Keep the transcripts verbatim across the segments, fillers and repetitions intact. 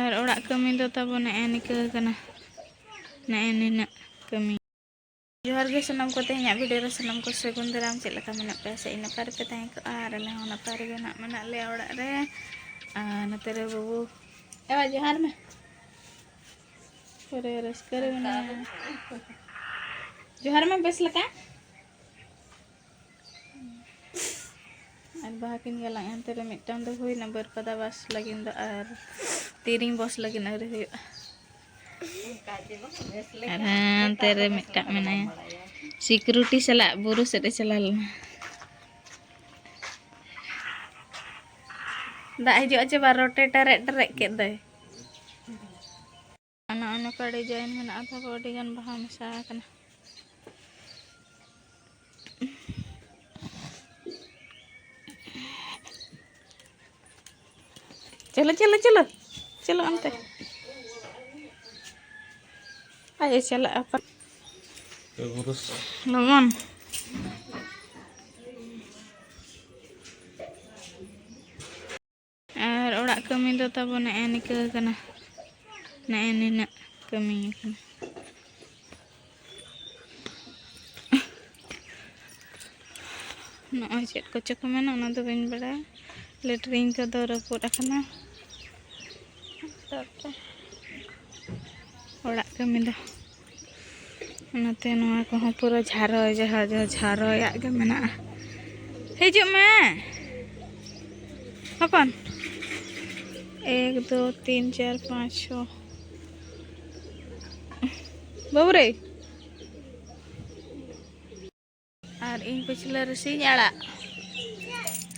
ᱟᱨ ᱚᱲᱟᱜ ᱠᱟᱹᱢᱤ ᱫᱚ ᱛᱟᱵᱚ ᱱᱮᱜᱼᱮ ᱱᱤᱠᱟᱹ ᱠᱟᱱᱟ, ᱱᱮᱜᱼᱮ ᱱᱤᱱᱟᱹᱜ ᱠᱟᱹᱢᱤ᱾ ᱡᱚᱦᱟᱨ ᱜᱮ ᱥᱟᱱᱟᱢ ᱠᱚ, ᱛᱮᱦᱮᱧᱟᱜ ᱵᱷᱤᱰᱤᱭᱳ ᱨᱮ ᱥᱟᱱᱟᱢ ᱠᱚ ᱥᱟᱹᱜᱩᱱ ᱫᱟᱨᱟᱢ᱾ ᱪᱮᱫ ᱞᱮᱠᱟ ᱢᱮᱱᱟᱜ ᱯᱮᱭᱟ? ᱥᱮ ᱤᱧ ᱱᱟᱯᱟᱭ ᱨᱮᱯᱮ ᱛᱟᱦᱮᱸ ᱠᱚᱜᱼᱟ? ᱟᱨ ᱟᱞᱮ ᱦᱚᱸ ᱱᱟᱯᱟᱭ ᱨᱮᱜᱮ ᱱᱟᱜ ᱢᱮᱱᱟᱜ ᱞᱮᱭᱟ ᱚᱲᱟᱜ ᱨᱮ᱾ ᱟᱨ ᱱᱚᱛᱮ ᱨᱮ ᱵᱟᱹᱵᱩ, ᱮ ᱵᱟ, ᱡᱚᱦᱟᱨ ᱢᱮ᱾ ᱯᱩᱨᱟᱹ ᱨᱟᱹᱥᱠᱟᱹ ᱨᱮ ᱢᱮᱱᱟᱭᱟ᱾ ᱡᱚᱦᱟᱨ ᱢᱮ ᱵᱮᱥ ᱞᱮᱠᱟ᱾ ᱟᱨ ᱵᱟᱦᱟ ᱠᱤᱱ ᱜᱟᱞᱟᱝ ᱮᱱᱛᱮ ᱨᱮ ᱢᱤᱫᱴᱟᱝ ᱫᱚ ᱦᱩᱭᱱᱟ ᱵᱟᱹᱨᱯᱟᱫᱟ ᱵᱟᱥ ᱞᱟᱹᱜᱤᱫ ᱫᱚ, ᱟᱨ ᱛᱤᱨᱤᱝ ᱵᱚᱥ ᱞᱟᱹᱜᱤᱫ ᱟᱹᱣᱨᱤ ᱦᱩᱭᱩᱜᱼᱟ᱾ ᱟᱨ ᱦᱟᱱᱛᱮ ᱨᱮ ᱢᱤᱫᱴᱟᱝ ᱢᱮᱱᱟᱭᱟ, ᱥᱤᱠᱩᱨᱤᱴᱤ ᱥᱟᱞᱟᱜ ᱵᱩᱨᱩ ᱥᱮᱫ ᱮ ᱪᱟᱞᱟᱣ ᱞᱮᱱᱟ᱾ ᱫᱟᱜ ᱦᱤᱡᱩᱜᱼᱟ ᱪᱮ ᱵᱟᱝ, ᱨᱚᱴᱮ ᱴᱮᱨᱮᱡ ᱴᱮᱨᱮᱡ ᱠᱮᱫ ᱫᱚᱭ᱾ ᱱᱚᱜᱼᱚ ᱱᱚᱝᱠᱟ ᱰᱤᱡᱟᱭᱤᱱ ᱢᱮᱱᱟᱜᱼᱟ, ᱛᱟᱨᱯᱚᱨ ᱟᱹᱰᱤ ᱜᱟᱱ ᱵᱟᱦᱟ ᱢᱮᱥᱟ ᱟᱠᱟᱱᱟ᱾ ᱪᱚᱞᱚ, ᱪᱚᱞᱚ, ᱪᱚᱞᱚ, ᱪᱚᱞᱚ ᱚᱱᱛᱮ᱾ ᱟᱡ ᱮ ᱪᱟᱞᱟᱜᱼᱟ ᱯᱟ-, ᱞᱚᱜᱚᱱ᱾ ᱟᱨ ᱚᱲᱟᱜ ᱠᱟᱹᱢᱤ ᱫᱚ ᱛᱟᱵᱚ ᱱᱮᱜᱼᱮ ᱱᱤᱠᱟᱹ ᱠᱟᱱᱟ, ᱱᱮᱜᱼᱮ ᱱᱤᱱᱟᱹᱜ ᱠᱟᱹᱢᱤ ᱠᱟᱱᱟ᱾ ᱱᱚᱜᱼᱚᱭ ᱪᱮᱫ ᱠᱚᱪᱚ ᱠᱚ ᱢᱮᱱᱟ, ᱚᱱᱟ ᱫᱚ ᱵᱟᱹᱧ ᱵᱟᱲᱟᱭᱟ᱾ ᱞᱮᱴᱨᱤᱱ ᱠᱚᱫᱚ ᱨᱟᱹᱯᱩᱫ ᱟᱠᱟᱱᱟ᱾ ᱛᱟᱨᱯᱚᱨ ᱚᱲᱟᱜ ᱠᱟᱹᱢᱤ ᱫᱚ ᱚᱱᱟᱛᱮ ᱱᱚᱣᱟ ᱠᱚᱦᱚᱸ ᱯᱩᱨᱟᱹ ᱡᱷᱟᱨᱚᱭ, ᱡᱟᱦᱟᱸ, ᱡᱟᱦᱟᱸ ᱡᱷᱟᱨᱚᱭᱟᱜ ᱜᱮ ᱢᱮᱱᱟᱜᱼᱟ᱾ ᱦᱤᱡᱩᱜ ᱢᱮ ᱦᱚᱯᱚᱱ᱾ ᱮᱠ, ᱫᱩ, ᱛᱤᱱ, ᱪᱟᱨ, ᱯᱟᱸᱪ, ᱪᱷᱚ᱾ ᱵᱟᱹᱵᱩ ᱨᱮ᱾ ᱟᱨ ᱤᱧ ᱯᱟᱹᱪᱷᱞᱟᱹ ᱨᱮ ᱥᱤᱧ ᱟᱲᱟᱜ᱾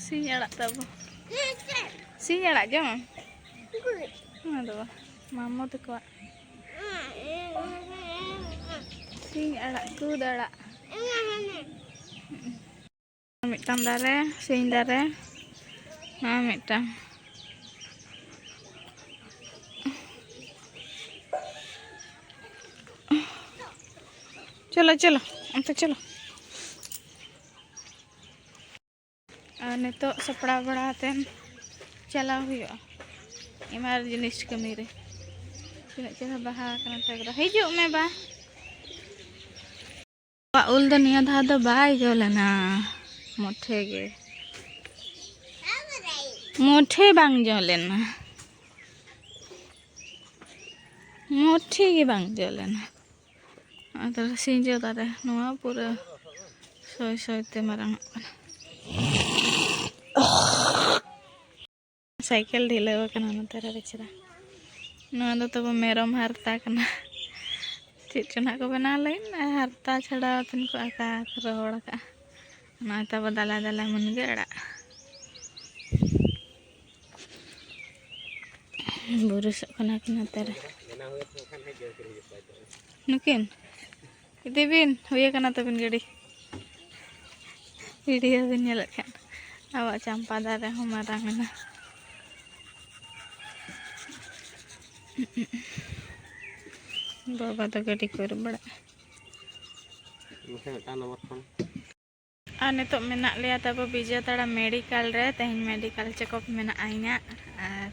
ᱥᱤᱧ ᱟᱲᱟᱜ ᱛᱟᱵᱚ᱾ ᱥᱤᱧ ᱟᱲᱟᱜ ᱡᱚᱢᱟᱢ? ᱚᱱᱟ ᱫᱚ ᱵᱟᱝ, ᱢᱟᱢᱚ ᱛᱟᱠᱚᱣᱟᱜ᱾ ᱥᱤᱧ ᱟᱲᱟᱜ, ᱠᱩᱫ ᱟᱲᱟᱜ᱾ ᱢᱤᱫᱴᱟᱝ ᱫᱟᱨᱮ, ᱥᱤᱧ ᱫᱟᱨᱮ, ᱱᱚᱣᱟ ᱢᱤᱫᱴᱟᱝ᱾ ᱪᱚᱞᱚ, ᱪᱚᱞᱚ, ᱚᱱᱛᱮ ᱪᱚᱞᱚ᱾ ᱟᱨ ᱱᱤᱛᱚᱜ ᱥᱟᱯᱲᱟᱣ ᱵᱟᱲᱟ ᱠᱟᱛᱮᱱ ᱪᱟᱞᱟᱣ ᱦᱩᱭᱩᱜᱼᱟ᱾ ᱮᱢᱟᱨ ᱡᱤᱱᱤᱥ ᱠᱟᱹᱢᱤ ᱨᱮ᱾ ᱛᱤᱱᱟᱹᱜ ᱪᱮᱦᱨᱟ ᱵᱟᱦᱟ ᱠᱟᱱᱟ ᱴᱟᱜᱽᱨᱟ᱾ ᱦᱤᱡᱩᱜ ᱢᱮ ᱵᱟ᱾ ᱩᱞ ᱫᱚ ᱱᱤᱭᱟᱹ ᱫᱷᱟᱣ ᱫᱚ ᱵᱟᱭ ᱡᱚ ᱞᱮᱱᱟ ᱢᱚᱴᱷᱮ ᱜᱮ᱾ ᱢᱚᱴᱷᱮ ᱵᱟᱝ ᱡᱚ ᱞᱮᱱᱟ᱾ ᱢᱚᱴᱷᱮ ᱜᱮ ᱵᱟᱝ ᱡᱚ ᱞᱮᱱᱟ᱾ ᱟᱫᱚ ᱥᱤᱸᱡᱚ ᱫᱟᱨᱮ ᱱᱚᱣᱟ ᱯᱩᱨᱟᱹ ᱥᱚᱭ ᱥᱚᱭ ᱛᱮ ᱢᱟᱨᱟᱝᱚᱜ ᱠᱟᱱᱟ᱾ ᱥᱟᱭᱠᱮᱞ ᱰᱷᱤᱞᱟᱹᱣ ᱟᱠᱟᱱᱟ ᱱᱚᱛᱮ ᱨᱮ ᱵᱮᱪᱟᱨᱟ᱾ ᱱᱚᱣᱟ ᱫᱚ ᱛᱟᱵᱚ ᱢᱮᱨᱚᱢ ᱦᱟᱨᱛᱟ ᱠᱟᱱᱟ᱾ ᱪᱮᱫ ᱪᱚ ᱱᱟᱦᱟᱜ ᱠᱚ ᱵᱮᱱᱟᱣ ᱞᱟᱹᱜᱤᱫ, ᱟᱨ ᱦᱟᱨᱛᱟ ᱪᱷᱟᱲᱟ ᱛᱤᱱ ᱠᱚ ᱟᱠᱟ ᱨᱚᱦᱚᱲ ᱟᱠᱟᱜᱼᱟ᱾ ᱱᱚᱜᱼᱚᱭ ᱛᱟᱵᱚ ᱫᱟᱞᱟ ᱫᱟᱞᱟ ᱢᱩᱱᱜᱟᱹ ᱟᱲᱟᱜ᱾ ᱵᱩᱨᱩᱥᱚᱜ ᱠᱟᱱᱟ ᱠᱤᱱ ᱱᱚᱛᱮ ᱨᱮ᱾ ᱱᱩᱠᱤᱱ? ᱤᱫᱤ ᱵᱤᱱ, ᱦᱩᱭ ᱟᱠᱟᱱᱟ ᱛᱟᱵᱤᱱ ᱜᱟᱹᱰᱤ᱾ ᱵᱷᱤᱰᱤᱭᱳ ᱵᱤᱱ ᱧᱮᱞᱮᱫ ᱠᱷᱟᱱ, ᱟᱵᱚᱣᱟᱜ ᱪᱟᱢᱯᱟ ᱫᱟᱨᱮ ᱦᱚᱸ ᱢᱟᱨᱟᱝ ᱮᱱᱟ᱾ ᱵᱟᱵᱟ ᱫᱚ ᱜᱟᱹᱰᱤ ᱠᱚ ᱟᱹᱨᱩᱵ ᱵᱟᱲᱟᱜᱼᱟ᱾ ᱢᱟᱥᱮ ᱢᱤᱫᱴᱟᱝ ᱱᱚᱢᱵᱚᱨ ᱯᱷᱳᱱ᱾ ᱟᱨ ᱱᱤᱛᱚᱜ ᱢᱮᱱᱟᱜ ᱞᱮᱭᱟ ᱛᱟᱵᱚ ᱵᱤᱡᱮᱛᱟᱲᱟ ᱢᱮᱰᱤᱠᱮᱞ ᱨᱮ᱾ ᱛᱮᱦᱮᱧ ᱢᱮᱰᱤᱠᱮᱞ ᱪᱮᱠᱟᱯ ᱢᱮᱱᱟᱜᱼᱟ ᱤᱧᱟᱹᱜ᱾ ᱟᱨ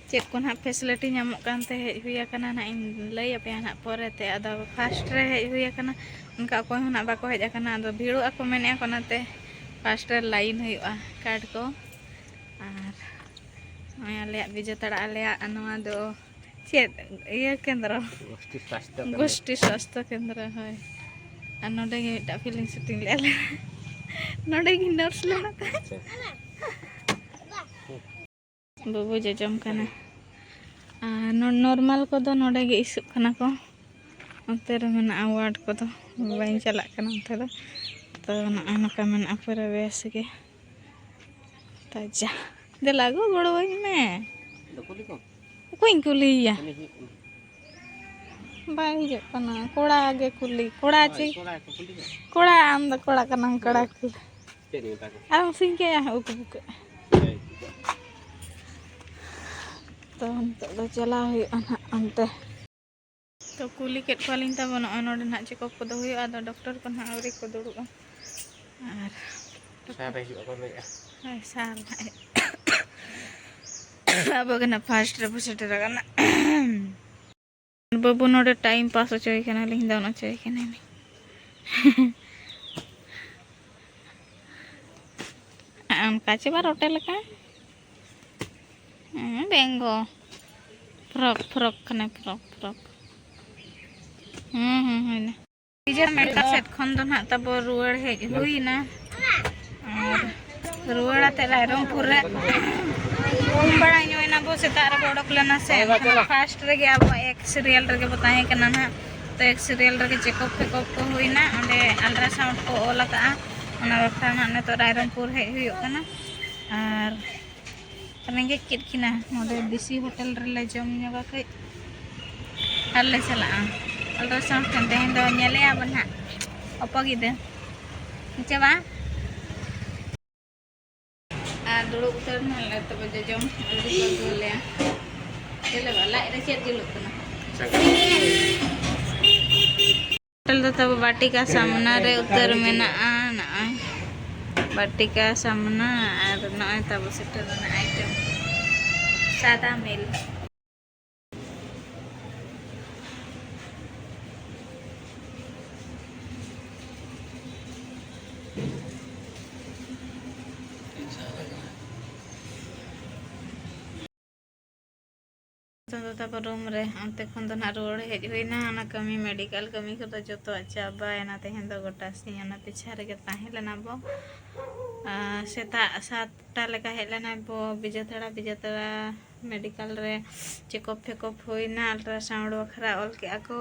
ᱪᱮᱫ ᱠᱚ ᱱᱟᱦᱟᱜ ᱯᱷᱮᱥᱤᱞᱤᱴᱤ ᱧᱟᱢᱚᱜ ᱠᱟᱱᱛᱮ ᱦᱮᱡ ᱦᱩᱭ ᱟᱠᱟᱱᱟ ᱱᱟᱦᱟᱜ, ᱤᱧ ᱞᱟᱹᱭ ᱟᱯᱮᱭᱟ ᱱᱟᱦᱟᱜ ᱯᱚᱨᱮᱛᱮ᱾ ᱟᱫᱚ ᱯᱷᱟᱥᱴ ᱨᱮ ᱦᱮᱡ ᱦᱩᱭ ᱟᱠᱟᱱᱟ, ᱚᱱᱠᱟ ᱚᱠᱚᱭ ᱦᱚᱸ ᱱᱟᱦᱟᱜ ᱵᱟᱠᱚ ᱦᱮᱡ ᱟᱠᱟᱱᱟ᱾ ᱟᱫᱚ ᱵᱷᱤᱲᱚᱜ ᱟᱠᱚ ᱢᱮᱱᱮᱫᱼᱟ ᱠᱚ, ᱚᱱᱟᱛᱮ ᱯᱷᱟᱥᱴ ᱨᱮ ᱞᱟᱭᱤᱱ ᱦᱩᱭᱩᱜᱼᱟ ᱠᱟᱨᱰ ᱠᱚ᱾ ᱟᱨ ᱱᱚᱜᱼᱚᱭ ᱟᱞᱮᱭᱟᱜ ᱵᱤᱡᱮᱛᱟᱲᱟ, ᱟᱞᱮᱭᱟᱜ ᱱᱚᱣᱟ ᱫᱚ ᱪᱮᱫ ᱤᱭᱟᱹ ᱠᱮᱱᱫᱨᱚ? ᱜᱳᱥᱴᱤ ᱥᱟᱥᱛᱷᱚ ᱠᱮᱱᱫᱨᱚ᱾ ᱜᱳᱥᱴᱤ ᱥᱟᱥᱛᱷᱚ ᱠᱮᱱᱫᱨᱚ, ᱦᱳᱭ᱾ ᱟᱨ ᱱᱚᱰᱮ ᱜᱮ ᱢᱤᱫᱴᱟᱝ ᱯᱷᱤᱞᱢ ᱥᱩᱴᱤᱝ ᱞᱮᱫᱼᱟ ᱞᱮ᱾ ᱱᱚᱰᱮ ᱜᱮ ᱱᱟᱨᱥ ᱞᱮᱱᱟ ᱛᱟᱦᱮᱸᱫ᱾ ᱟᱪᱪᱷᱟ᱾ ᱵᱟᱹᱵᱩ ᱡᱚᱡᱚᱢ ᱠᱟᱱᱟ᱾ ᱟᱨ ᱱᱚ-, ᱱᱚᱨᱢᱟᱞ ᱠᱚᱫᱚ ᱱᱚᱰᱮ ᱜᱮ ᱤᱥᱩᱜ ᱠᱟᱱᱟ ᱠᱚ᱾ ᱚᱱᱛᱮ ᱨᱮ ᱢᱮᱱᱟᱜᱼᱟ ᱣᱟᱨᱰ ᱠᱚᱫᱚ, ᱵᱟᱹᱧ ᱪᱟᱞᱟᱜ ᱠᱟᱱᱟ ᱚᱱᱛᱮ ᱫᱚ᱾ ᱛᱚ, ᱱᱚᱜᱼᱚᱭ ᱱᱚᱝᱠᱟ ᱢᱮᱱᱟᱜᱼᱟ ᱯᱩᱨᱟᱹ ᱵᱮᱥ ᱜᱮ᱾ ᱛᱟᱡᱟ᱾ ᱫᱮᱞᱟ ᱜᱚ, ᱜᱚᱲᱚᱣᱟᱹᱧ ᱢᱮ᱾ ᱫᱚ ᱠᱩᱞᱤ ᱠᱚᱢ᱾ ᱚᱠᱚᱭᱤᱧ ᱠᱩᱞᱤᱭᱮᱭᱟ? ᱩᱱᱤ ᱦᱩᱭᱩᱜ ᱠᱟᱱᱟ᱾ ᱵᱟᱭ ᱦᱤᱡᱩᱜ ᱠᱟᱱᱟ᱾ ᱠᱚᱲᱟ ᱜᱮ ᱠᱩᱞᱤ᱾ ᱠᱚᱲᱟ ᱦᱳᱭ, ᱪᱮ? ᱠᱚᱲᱟ ᱠᱚ ᱠᱩᱞᱤ ᱠᱚᱢ᱾ ᱠᱚᱲᱟ, ᱟᱢ ᱫᱚ ᱠᱚᱲᱟ ᱠᱟᱱᱟᱢ, ᱠᱚᱲᱟ ᱠᱩᱞᱤ᱾ ᱪᱮᱫ ᱤᱧ ᱢᱮᱛᱟ ᱠᱚᱣᱟ? ᱟᱨ ᱩᱥᱤᱧ ᱠᱟᱭᱟ ᱦᱟᱸᱜ ᱩᱠᱩ ᱵᱩᱠᱟᱹ᱾ ᱦᱳᱭ᱾ ᱛᱚ, ᱱᱤᱛᱚᱜ ᱫᱚ ᱪᱟᱞᱟᱣ ᱦᱩᱭᱩᱜᱼᱟ ᱱᱟᱦᱟᱜ ᱚᱱᱛᱮ᱾ ᱛᱚ, ᱠᱩᱞᱤ ᱠᱮᱫ ᱠᱚᱣᱟᱞᱤᱧ ᱛᱟᱵᱚ, ᱱᱚᱜᱼᱚᱭ ᱱᱚᱰᱮ ᱱᱟᱦᱟᱜ ᱪᱮᱠᱟᱯ ᱠᱚᱫᱚ ᱦᱩᱭᱩᱜᱼᱟ, ᱟᱫᱚ ᱰᱚᱠᱴᱚᱨ ᱠᱚ ᱱᱟᱦᱟᱜ ᱟᱹᱣᱨᱤ ᱠᱚ ᱫᱩᱲᱩᱵᱼᱟ᱾ ᱟᱨ ᱥᱟᱨ ᱦᱤᱡᱩᱜ ᱟᱠᱚ ᱞᱟᱹᱭᱮᱜᱼᱟ᱾ ᱦᱳᱭ, ᱥᱟᱨ ᱱᱟᱦᱟᱜ᱾ ᱟᱵᱚ ᱜᱮ ᱱᱟᱜ ᱯᱷᱟᱥᱴ ᱨᱮᱵᱚ ᱥᱮᱴᱮᱨ ᱟᱠᱟᱱᱟ᱾ ᱵᱟᱹᱵᱩ ᱱᱚᱰᱮ ᱴᱟᱭᱤᱢ ᱯᱟᱥ ᱦᱚᱪᱚᱭᱮ ᱠᱟᱱᱟᱞᱤᱧ, ᱫᱚᱱ ᱦᱚᱪᱚᱭᱮ ᱠᱟᱱᱟᱞᱤᱧ᱾ ᱚᱱᱠᱟ ᱪᱮ ᱵᱟ ᱨᱚᱴᱮ ᱞᱮᱠᱟ᱾ ᱦᱮᱸ, ᱵᱮᱝᱜᱚ᱾ ᱯᱷᱨᱚᱠ, ᱯᱷᱨᱚᱠ ᱠᱟᱱᱟᱭ, ᱯᱷᱨᱚᱠ, ᱯᱷᱨᱚᱠ᱾ ᱦᱮᱸ, ᱦᱮᱸ, ᱦᱩᱭᱱᱟ᱾ ᱱᱤᱡᱮᱨ ᱢᱮᱰᱠᱟ ᱥᱮᱫ ᱠᱷᱚᱱ ᱫᱚ ᱱᱟᱦᱟᱜ ᱛᱟᱵᱚ ᱨᱩᱣᱟᱹᱲ ᱦᱮᱡ ᱦᱩᱭᱱᱟ᱾ ᱟᱨ ᱨᱩᱣᱟᱹᱲ ᱟᱛᱮ ᱨᱟᱭᱨᱚᱝᱯᱩᱨ ᱨᱮ ᱩᱢ ᱵᱟᱲᱟ ᱧᱚᱜ ᱮᱱᱟ ᱵᱚ, ᱥᱮᱛᱟᱜ ᱨᱮᱵᱚ ᱚᱰᱚᱠ ᱞᱮᱱᱟ ᱥᱮ᱾ ᱮᱱᱠᱷᱟᱱ ᱯᱷᱟᱥᱴ ᱨᱮᱜᱮ ᱟᱵᱚᱣᱟᱜ ᱮᱠ ᱥᱤᱨᱤᱭᱟᱞ ᱨᱮᱜᱮ ᱵᱚ ᱛᱟᱦᱮᱸ ᱠᱟᱱᱟ ᱱᱟᱦᱟᱜ᱾ ᱛᱚ ᱮᱠ ᱥᱤᱨᱤᱭᱟᱞ ᱨᱮᱜᱮ ᱪᱮᱠᱚᱯ ᱯᱷᱮᱠᱚᱯ ᱠᱚ ᱦᱩᱭᱱᱟ, ᱚᱸᱰᱮ ᱟᱞᱴᱨᱟᱥᱟᱣᱩᱱᱰ ᱠᱚ ᱚᱞ ᱟᱠᱟᱜᱼᱟ᱾ ᱚᱱᱟ ᱵᱟᱠᱷᱨᱟ ᱱᱟᱦᱟᱜ ᱱᱤᱛᱚᱜ ᱨᱟᱭᱨᱚᱝᱯᱩᱨ ᱦᱮᱡ ᱦᱩᱭᱩᱜ ᱠᱟᱱᱟ᱾ ᱟᱨ ᱨᱮᱸᱜᱮᱡ ᱠᱮᱫ ᱠᱤᱱᱟ᱾ ᱱᱚᱰᱮ ᱵᱤᱥᱤ ᱦᱳᱴᱮᱞ ᱨᱮᱞᱮ ᱡᱚᱢ ᱧᱚᱜᱟ ᱠᱟᱹᱡ, ᱟᱨ ᱞᱮ ᱪᱟᱞᱟᱜᱼᱟ᱾ ᱟᱞᱴᱨᱟᱥᱟᱣᱩᱱᱰ ᱴᱷᱮᱱ ᱛᱮᱦᱮᱧ ᱫᱚ ᱧᱮᱞᱮᱭᱟ ᱵᱚᱱ ᱦᱟᱸᱜ ᱚᱯᱚ ᱜᱤᱫᱟᱹ, ᱦᱮᱸ ᱪᱮ ᱵᱟᱝ? ᱟᱨ ᱫᱩᱲᱩᱵ ᱩᱛᱟᱹᱨ ᱱᱟᱞᱮ ᱛᱚᱵᱮ ᱡᱚᱡᱚᱢ ᱟᱹᱣᱨᱤ ᱠᱚ ᱟᱹᱜᱩ ᱟᱞᱮᱭᱟ᱾ ᱪᱮᱫ ᱞᱮ ᱵᱟᱝ, ᱞᱟᱡ ᱨᱮ ᱪᱮᱫ ᱡᱩᱞᱩᱜ ᱠᱟᱱᱟ? ᱦᱳᱴᱮᱞ ᱫᱚ ᱛᱟᱵᱚ ᱵᱟᱴᱤᱠᱟ ᱥᱟᱢᱱᱟ ᱨᱮ ᱩᱛᱟᱹᱨ ᱢᱮᱱᱟᱜᱼᱟ᱾ ᱱᱚᱜᱼᱚᱭ ᱵᱟᱴᱤᱠᱟ ᱥᱟᱢᱱᱟ, ᱟᱨ ᱱᱚᱜᱼᱚᱭ ᱛᱟᱵᱚ ᱥᱮᱴᱮᱨ ᱨᱮᱱᱟᱜ ᱟᱭᱴᱮᱢ ᱥᱟᱫᱟ ᱢᱤᱞ᱾ ᱱᱤᱛᱚᱝ ᱫᱚ ᱛᱟᱵᱚ ᱨᱩᱢ ᱨᱮ, ᱚᱱᱛᱮ ᱠᱷᱚᱱ ᱫᱚ ᱱᱟᱦᱟᱜ ᱨᱩᱣᱟᱹᱲ ᱦᱮᱡ ᱦᱩᱭᱱᱟ᱾ ᱚᱱᱟ ᱠᱟᱹᱢᱤ, ᱢᱮᱰᱤᱠᱟᱞ ᱠᱟᱹᱢᱤ ᱠᱚᱫᱚ ᱡᱚᱛᱚᱣᱟᱜ ᱪᱟᱵᱟᱭᱮᱱᱟ᱾ ᱛᱮᱦᱮᱧ ᱫᱚ ᱜᱚᱴᱟ ᱥᱤᱧ ᱚᱱᱟ ᱯᱤᱪᱷᱟ ᱨᱮᱜᱮ ᱛᱟᱦᱮᱸ ᱞᱮᱱᱟ ᱵᱚ᱾ ᱟᱨ ᱥᱮᱛᱟᱜ ᱥᱟᱛᱴᱟ ᱞᱮᱠᱟ ᱦᱮᱡ ᱞᱮᱱᱟ ᱵᱚ ᱵᱤᱡᱮᱛᱟᱲᱟ᱾ ᱵᱤᱡᱮᱛᱟᱲᱟ ᱢᱮᱰᱤᱠᱟᱞ ᱨᱮ ᱪᱮᱠᱚᱯ ᱯᱷᱮᱠᱚᱯ ᱦᱩᱭᱱᱟ, ᱟᱞᱴᱨᱟᱥᱟᱣᱩᱱᱰ ᱵᱟᱠᱷᱨᱟ ᱚᱞ ᱠᱮᱜᱼᱟ ᱠᱚ᱾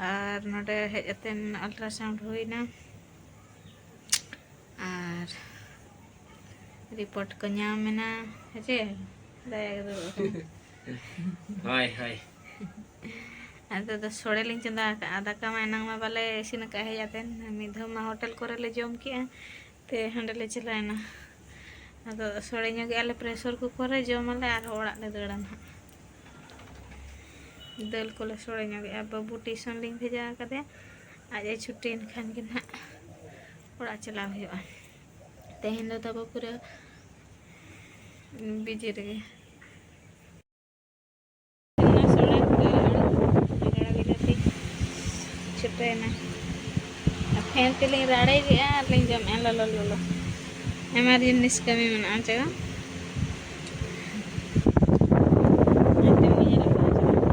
ᱟᱨ ᱱᱚᱰᱮ ᱦᱮᱡ ᱠᱟᱛᱮ ᱟᱞᱴᱨᱟᱥᱟᱣᱩᱱᱰ ᱦᱩᱭᱱᱟ᱾ ᱟᱨ ᱨᱤᱯᱳᱨᱴ ᱠᱚ ᱧᱟᱢ ᱮᱱᱟ, ᱦᱮᱸ ᱪᱮ? ᱫᱟᱭᱟ ᱜᱮ ᱫᱩᱲᱩᱵ ᱟᱠᱟᱱᱟ᱾ ᱦᱳᱭ, ᱦᱳᱭ᱾ ᱟᱫᱚ ᱫᱚ ᱥᱳᱲᱮ ᱞᱤᱧ ᱪᱚᱸᱫᱟ ᱟᱠᱟᱫᱼᱟ᱾ ᱫᱟᱠᱟ ᱢᱟ ᱮᱱᱟᱝ ᱢᱟ ᱵᱟᱞᱮ ᱤᱥᱤᱱ ᱟᱠᱟᱫ ᱦᱮᱡ ᱟᱛᱮᱱ᱾ ᱢᱤᱫ ᱫᱷᱟᱣ ᱢᱟ ᱦᱳᱴᱮᱞ ᱠᱚᱨᱮ ᱞᱮ ᱡᱚᱢ ᱠᱮᱜᱼᱟ, ᱛᱮ ᱦᱟᱸᱰᱮ ᱞᱮ ᱪᱟᱞᱟᱣᱮᱱᱟ᱾ ᱟᱫᱚ ᱥᱳᱲᱮ ᱧᱚᱜᱮᱜᱼᱟ ᱞᱮ ᱯᱨᱮᱥᱚᱨ ᱠᱩᱠᱚᱨ ᱨᱮ, ᱡᱚᱢ ᱟᱞᱮ ᱟᱨᱦᱚᱸ ᱚᱲᱟᱜ ᱞᱮ ᱫᱟᱹᱲᱟ ᱱᱟᱦᱟᱜ᱾ ᱫᱟᱹᱞ ᱠᱚᱞᱮ ᱥᱳᱲᱮ ᱧᱚᱜᱮᱜᱼᱟ᱾ ᱵᱟᱹᱵᱩ ᱴᱤᱭᱩᱥᱚᱱ ᱞᱤᱧ ᱵᱷᱮᱡᱟ ᱟᱠᱟᱫᱮᱭᱟ, ᱟᱡ ᱮ ᱪᱷᱩᱴᱤᱭᱮᱱ ᱠᱷᱟᱱ ᱜᱮ ᱱᱟᱦᱟᱜ ᱚᱲᱟᱜ ᱪᱟᱞᱟᱣ ᱦᱩᱭᱩᱜᱼᱟ᱾ ᱛᱮᱦᱮᱧ ᱫᱚ ᱛᱟᱵᱚ ᱯᱩᱨᱟᱹ ᱵᱤᱡᱤ ᱨᱮᱜᱮ᱾ ᱯᱷᱮᱱ ᱛᱮᱞᱤᱧ ᱨᱟᱲᱮᱡᱮᱜᱼᱟ ᱟᱨ ᱞᱤᱧ ᱡᱚᱢᱮᱜᱼᱟ ᱞᱚᱞᱚ ᱞᱚᱞᱚ᱾ ᱟᱭᱢᱟ ᱡᱤᱱᱤᱥ ᱠᱟᱹᱢᱤ ᱢᱮᱱᱟᱜᱼᱟ ᱪᱮ ᱵᱟᱝ? ᱟᱨ ᱠᱟᱹᱢᱤ ᱧᱮᱞᱚᱜ ᱠᱟᱱᱟ ᱪᱮ ᱵᱟᱝ?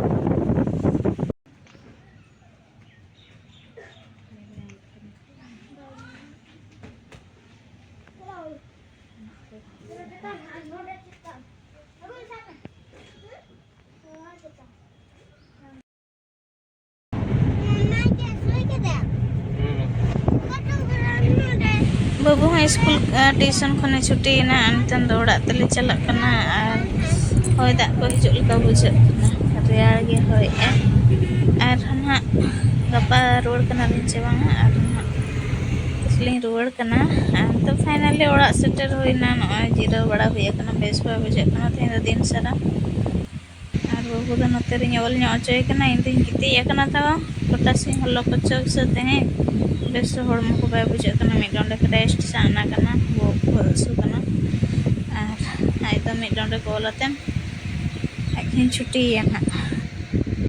ᱵᱟᱹᱵᱩ ᱦᱚᱸ ᱥᱠᱩᱞ, ᱟᱨ ᱴᱤᱭᱩᱥᱚᱱ ᱠᱷᱚᱱᱮ ᱪᱷᱩᱴᱤᱭᱮᱱᱟ᱾ ᱟᱨ ᱱᱤᱛᱚᱝ ᱫᱚ ᱚᱲᱟᱜ ᱛᱮᱞᱮ ᱪᱟᱞᱟᱜ ᱠᱟᱱᱟ᱾ ᱟᱨ ᱦᱚᱭ ᱫᱟᱜ ᱠᱚ ᱦᱤᱡᱩᱜ ᱞᱮᱠᱟ ᱵᱩᱡᱷᱟᱹᱜ ᱠᱟᱱᱟ, ᱨᱮᱭᱟᱲ ᱜᱮ ᱦᱚᱭᱮᱜᱼᱟᱭ᱾ ᱟᱨ ᱱᱟᱦᱟᱜ ᱜᱟᱯᱟ ᱨᱩᱣᱟᱹᱲ ᱠᱟᱱᱟᱞᱤᱧ ᱪᱮ ᱵᱟᱝᱟ? ᱟᱨ ᱱᱟᱦᱟᱜ ᱛᱤᱥ ᱞᱤᱧ ᱨᱩᱣᱟᱹᱲ ᱠᱟᱱᱟ᱾ ᱟᱨ ᱱᱤᱛᱚᱜ finally ᱚᱲᱟᱜ ᱥᱮᱴᱮᱨ ᱦᱩᱭᱱᱟ᱾ ᱱᱚᱜᱼᱚᱭ ᱡᱤᱨᱟᱹᱣ ᱵᱟᱲᱟ ᱦᱩᱭ ᱟᱠᱟᱱᱟ, ᱵᱮᱥ ᱵᱟᱭ ᱵᱩᱡᱷᱟᱹᱜ ᱠᱟᱱᱟ ᱛᱮᱦᱮᱧ ᱫᱚ ᱫᱤᱱ ᱥᱟᱨᱟ᱾ ᱟᱨ ᱵᱟᱹᱵᱩ ᱫᱚ ᱱᱚᱛᱮ ᱨᱤᱧ ᱚᱞ ᱧᱚᱜ ᱦᱚᱪᱚᱭᱮ ᱠᱟᱱᱟ, ᱤᱧ ᱫᱚᱧ ᱜᱤᱛᱤᱡ ᱟᱠᱟᱱᱟ ᱛᱟᱵᱚ᱾ ᱯᱚᱴᱟᱥ ᱤᱧ ᱦᱚᱞᱚ ᱦᱚᱪᱚ ᱥᱮ ᱛᱮᱦᱮᱧ ᱵᱮᱥ ᱦᱚᱲᱢᱚ ᱠᱚ ᱵᱟᱭ ᱵᱩᱡᱷᱟᱹᱜ ᱠᱟᱱᱟ, ᱢᱤᱫ ᱰᱚᱸᱰᱮᱠ rest ᱥᱟᱱᱟ ᱠᱟᱱᱟ, ᱵᱚᱦᱚᱜ ᱠᱚ ᱦᱟᱹᱥᱩ ᱠᱟᱱᱟ᱾ ᱟᱨ ᱟᱡ ᱫᱚ ᱢᱤᱫ ᱰᱚᱸᱰᱮᱠ ᱚᱞ ᱟᱛᱮᱱ ᱟᱡ ᱴᱷᱮᱱ ᱪᱷᱩᱴᱤᱭᱮᱭᱟ ᱱᱟᱦᱟᱜ᱾